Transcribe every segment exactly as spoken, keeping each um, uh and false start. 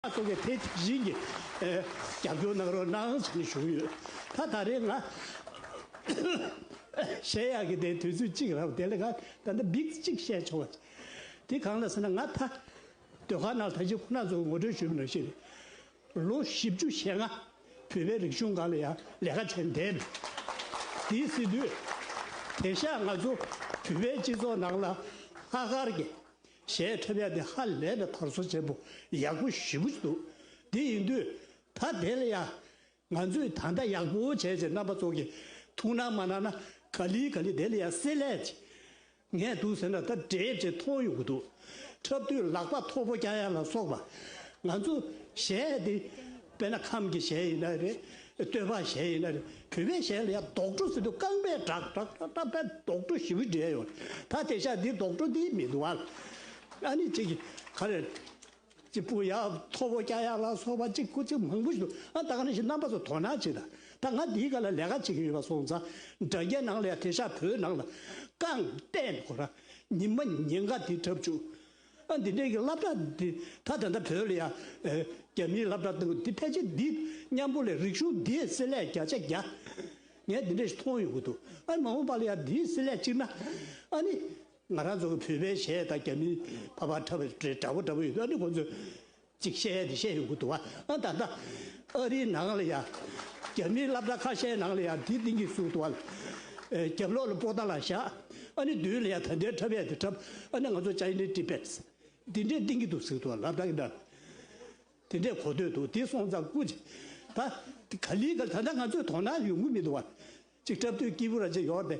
ཚོ་གིས་དེ་བཞིན་གྱི་ཨེ་རྒྱབ་སྐྱོར་གནང་རོགས་གནང་ཟེར་ནས་ཞུ་གི་ཡོད། ད་ད་རེས་ང་བཤད་ཡག་གི་དེ་དུས་ཚོད་གཅིག་རག་དེ་ལས་ང་ད་ལྟ་འབིག་གཅིག་བཤད་ཆོག་པ་དེ་གང་ལ་ཟེར་ན། ང་ད་ཟློས་གར་ནང་ད་ཅི་ཁོ་ན་ཚོ་ངོ་སྤྲོད་ཞུས་པ་ནང་བཞིན་རེད། ལོ་བཞི་བཅུ་ཞེ་ལྔ་བོད་པའི་རིག་གཞུང་སྒང་ལ་ཡང་ལས་ཀ་བྱས་བསྡད་པ་རེད། དེའི་སྲིད་དུས་དེང་སང་ང་ཚོ་བོད་པའི་སྤྱི་ཚོགས་ནང་ལ་ལྷག་དཀར་གྱི་གཞས་འཁྲབ་ཡ་དེ་ཧ་ལས་པའི་དར་སྲོལ་ཆེན་པོ་ཡག་པོ་ཞེ་པོ་ཅིག་འདུག་དེ་ཡིན་དུས་ད་དེ་ལ་ཡ་ང་ཚོས་ད་ལྟ་ཡག་པོ་བྱས་བྱས་རྣམ་པ་ཚོ་གིས་ཐུགས་སྣང་མ་གནང་ན་ག་ལེ་ག་ལེ་དེ་ལ་ཡ་བསྲེ་ལྷད་ཅིག་ངས་འདུག་ཟེར་ན་ད་འདྲེས་བྱས་མཐོང་ཡོང་གི་འདུག་འཁྲབ་དུས་ལག་པ་མཐོ་པོ་བཀྱག་ཡ་ལ་སོགས་པ། ང་ཚོ་གཞས་དེ་དཔེར་ན་ཁམས་ཀྱི་གཞས་ཡིན་ན་རེད། སྟོད་པ་གཞས་ཡིན་ན་རེད། བོད་པའི་གཞས་ལ་ཡ་རྡོག་བྲོ་ཟེར་དུས་རྐང་པས་གྲག་གྲག་གྲག་གྲག་དཔེ་རྡོག་བྲོ་ཞེ་པོ་འདྲེས་ཡོང་། ད་དེང་སང་འདི་རྡོག་བྲོ་འདི་མི་འདུག་ཨ། ཨ་ནི་གཅིག་གིས་ག་རེ། གཅིག་པུ་ཡ་མཐོ་པོ་བཀྱག་ཡ་ལ་སོགས་པ་གཅིག་པུ་གཅིག་མང་པོ་ཞིག་འདུག་ཨ་ད་ག་ནང་བཞིན་རྣམ་པ་ཚོ་དོ་སྣང་བྱེད་དང་། ད་ང་འདིའི་སྒང་ལ་ལས་ཀ་བྱེད་ཀྱི་ཡོད་པ་སོང་ཙང་། དྲ་རྒྱ་ནང་ལ་ཡ་དེང་སང་བོད་ནང་ལ་རྐང་གཏད་ནས་ཁོ་རང་ཉི་མ་ཉིན་གང་འདི་འཁྲབ་བཅུག་ཨ་འདི་འདྲའི་གི་སློབ་གྲྭ་འདི་ད་ད་ལྟ་བོད་ལ་ཡ་ཨེ་རྒྱ་མིའི་སློབ་གྲྭ་གཏོང་གི་འདི་ཕལ་ཆེར་འདི་མཉམ་པོ་ལས་རིག་གཞུང་འདི་བསྲེ་ལྷད་བརྒྱ་ཆ་བརྒྱ། ངས་འདི་འདྲ་ཞིག་མཐོང་ཡོང་གི་འདུག་ཨ་མ་འོངས་པ་ལ་ཡ་འདི་བསྲེ་ལྷད་གཅིག་ན་ཨ་ནི། ང་རང་ཚོ་གི་བོད་པའི་གཞས་དང་རྒྱ་མིའི་ཕ་ཕ་འཁྲབ་པའི་འདྲ་པོ་འདྲ་པོ་ཡོད་དུས། ཨ་ནི་ཁོང་ཚོས་ཅིག་བཤད་ཡ་དེ་བཤད་ཡོང་གི་འདུག་བ། ཨ་ད་ལྟ་ཨ་རིའི་ནང་ལ་ཡ་རྒྱ་མིའི་སློབ་གྲྭ་ཁ་ཤས་ནང་ལ་ཡ་དེ་གཏིང་གི་བཟོས་འདུག་བ། ཨེ་རྒྱབ་ལོགས་ལ་པོ་ཏཱ་ལ་བཞག་ཨ་ནི་མདུན་ལ་ཡ་ད་ལྟའི་འཁྲབ་ཡ་དེ་འཁྲབ། ཨ་ནི་ང་ཚོ་Chinese Tibets་དེ་འདྲའི་གཏིང་གི་འདུག་ཟེར་འདུག་བ། སློབ་གྲྭ་གི་ནང་དེ་འདྲས་གོ་ཐོས་འདུག་དེ་སོང་ཙང་སྐུ་མཁྱེན། ད་ག་ལེ་ག་ལེ་ད་ལྟ་ང་ཚོས་དོ་སྣང་ཡོང་གི་མི་འདུག་བ། ཅིག་འཁྲབ་དུས་སྐྱིད་པོ་ར་ཅིག་ཡོད་རེད།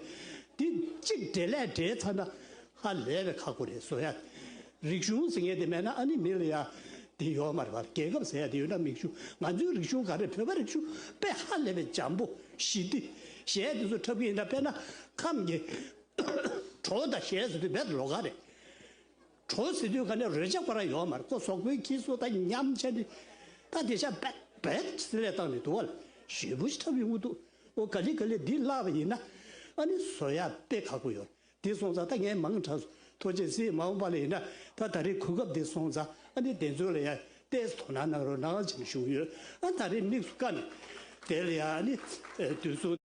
དེ་གཅིག་འབྲེལ་ལས་འབྲེལ་ཚར་ན་ཧ་ལས་པའི་ཁག་པོ་རེད་བཟོ་ཡ། རིག་གཞུང་ཟེར་མཁན་དེ་མེད་ན་ཨ་ནི་མི་ལ་ཡ་དེ་ཡོད་མ་རེད་བ། རྒྱལ་ཁབ་ཟེར་ཡ་དེ་ཡོད་ན། མི་གཞུང་། ང་ཚོའི་རིག་གཞུང་ག་རེ། བོད་པ་རིག་གཞུང་དཔེ་ཧ་ལས་པའི་འཇམ་པོ་ཞི་བདེ། གཞས་དེ་ཚོ་འཁྲབ་ཀྱི་ཡིན་ན་དཔེར་ན་ཁམས་ཀྱི་བྲོ་དང་གཞས་ཟེར་དུས་རྦད་ལོགས་ཀ་རེད། བྲོ་ཟེར་དུས་ག་ནས་རོལ་ཆ་ཁོ་རང་ཡོད་མ་རེད། ཁོ་གཟུགས་པོའི་འཁྱེར་སོ་དང་མཉམ་བྱས་ནས། ད་དེང་སང་རྦད་རྦད་བསྲེ་ལྷད་བཏང་ནས་འདུག་བ། ཞེ་པོ་ཞིག་འཁྲབ་ཡོང་གི་འདུག་ཨོ་ག་ལེ་ག་ལེ་འདི་བརླག་པ་ཡིན་ན་ཨ་ནི་བཟོ་ཡ་དཔེ་ཁག་པོ་ཡོད་རེད། དེ་སོང་ཙང་ད་ངས་མང་དྲགས་ཐུགས་རྗེ་གཟིགས། མ་འོངས་པ་ལ་ཡིན་ན་ད་ད་རེས་གོ་སྐབས་འདི་སོང་ཙང་ཨ་ནི་དེ་ཚོ་ལ་ཡ་ཏོག་ཙམ་དོ་སྣང་གནང་རོགས་གནང་ཞེས་ཞུ་གི་ཡོད། ཨ་ད་རེས་དམིགས་སུ་བཀར་ནས་དེ་ལ་ཡ་ཨ་ནི་ཨེ་དུས་ཚོད་